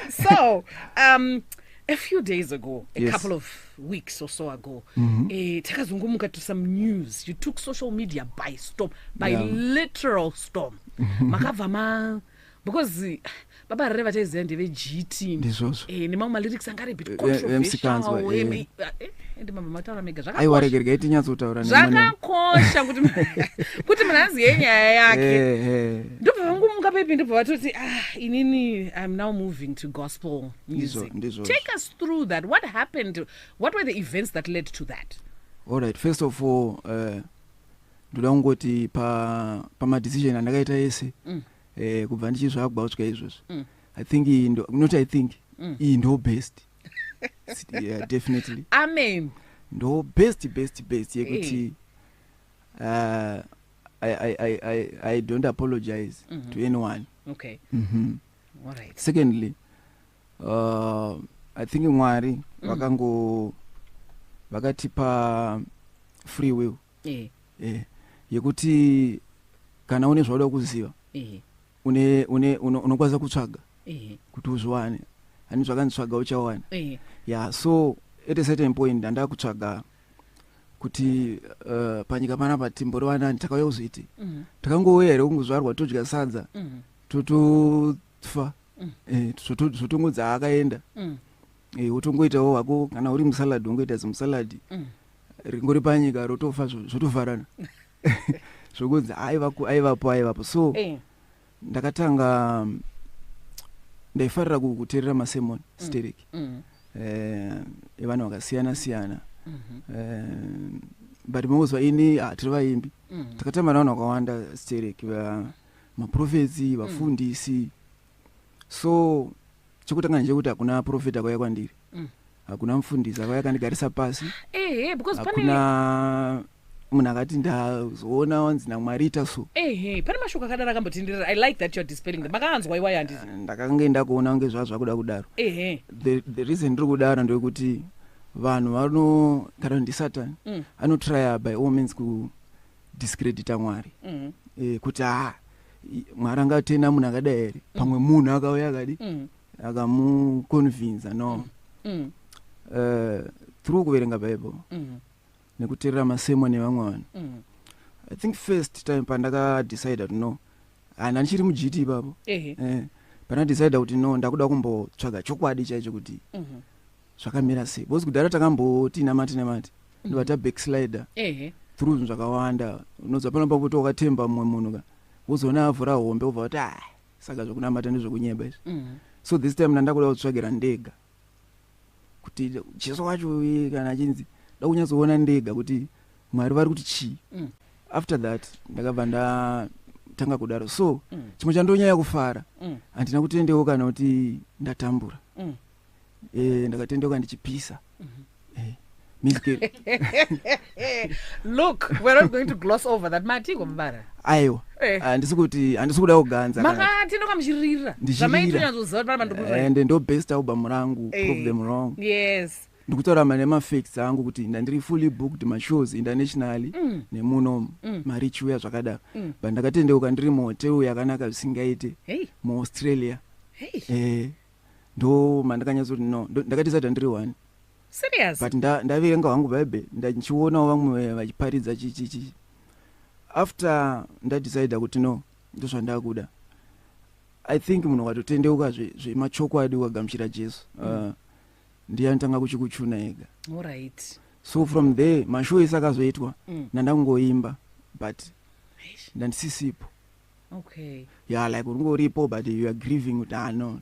So a few days ago, a couple of weeks or so ago, takazongomuka to some news. You took social media by storm, by literal storm. Makabva ma, because Baba Harare vataiziva ndeve-GT. Ndizvozvo. Nemamwe malyrics anga ari bit Vemusikanzwa, controversial. Ende mabva mataura mega. Aiwa, Zvakakosha. Regergai tinyatsotaura. Zvakakosha kuti munhu azive nyaya yake. Ndobva vangomuka pepi, ndobva vatoti, "Ah, inini I'm now moving to gospel music." Ndizvozvo. Take us through that. What happened? What were the events that led to that? Alright, first of all, ndoda kungoti pamadecision andakaita ese, kubva ndichizvagwa kusvika izvozvi, I think iyi not, I think iyi ndo best. Yeah, definitely. Amen. Ndo best, best, best yekuti I don't apologize to anyone. All right. Secondly, I think Mwari vakango vakatipa free will yekuti kana une zvauda kuziva, unokwanisa kutsvaga kuti uzviwane. Hani zvakanditsvaga uchawana. Yeah, so at a certain point ndanda kutsvaga kuti panyika panapa timbori vanani, takauya kuzoitei? Takangouya here kungozvarwa, todya sadza, totofa? Zvotongodzi akaenda. Wotongoitawo hako, kana uri musalad wongoita zimusalad ringori panyika, rotofa, zvotovharana, zvokunzi aivapo, aivapo, aivapo. So ndakatanga, ndaifarira kuteerera masermon stereki evanhu vakasiyana siyana. But mongozwa ini, tiri vaimbi, takatamba navanhu vakawanda stereki, maprofets, vafundisi. So chekutanga ndechekuti hakuna profeta akauya kwandiri, hakuna mufundisi akauya akandigarisa pasi. Ehe, because pane Hakuna munhu akati ndazoona wanzi naMwari ita so. Ehe, pane mashoko akadaro akambotenderera. I like that you're dispelling them. Makaanzwa iwayo, handiti? Ndakange ndakuona kunge zvava zvakuda kudaro. The reason ndiri kudaro ndeyekuti vanhu vano, kana ndisatani, anotrya by all means kudiscredita Mwari, kuti ha, Mwari angatenda munhu akadai here? Pamwe munhu akauya akadi akamuconvinza. No. Through kuverenga Bible nekuteerera masermon evamwe vanhu, I think first time pandakadecida kuti no, hana ndichiri muGT ipapo, pandadecida kuti no, ndakuda kumbotsvaga chokwadi chaicho kuti zvakamira sei, because kudhara takamboti namati namati, ndobva tabackslider through zvinhu zvakawanda. Unozwa pano pakuti wakatemba mumwe munhu ka, wozoona avhura hombe, wobva kuti, "Ah, saka zvokunamata ndezvekunyeba izvi." So this time ndandakuda kutsvagira ndega kuti Jesu wacho uye kana achinzi, da kunyatsoona ndega kuti Mwari vari kuti chii. After that ndakabva ndatanga kudaro. So chimwe chandonyanya kufara, handina kutendeuka kana kuti ndatambura. Ndakatendeuka ndichipisa. Music. Look, we're not going to gloss over that. Matiko mubara? Aiwa. Handisi kuti, handisi kuda kuganza Makatendeuka muchiririra. Ndichirira. Zvamaitonyatsoziva kuti pana mandiri. Ende ndo best album rangu, Prove Them Wrong. Ndikutaura mane mafacts angu kuti ndandiri fully booked, mashows internationally nemuno, mari ichiuya zvakadaro, but ndakatendeuka ndiri muhotel yakanaka zvisingaite muAustralia. Ndo mandakanyatsoti no, ndakadecida ndiri one. Serious? But ndaverenga hangu Bhaibheri, ndichionawo vamwe vachiparidza chichichi. After ndadecida kuti no, ndozvandakuda, I think munhu ukatotendeuka zvemachokwadi, ukagamuchira Jesu, ndiye anotanga kuchikuchuna ega. All right. So from there mashow ese akazoitwa, ndandangoimba, but Eish. ndandisisipo. Yeah, like uringoripo, but you are grieving kuti, ah, no.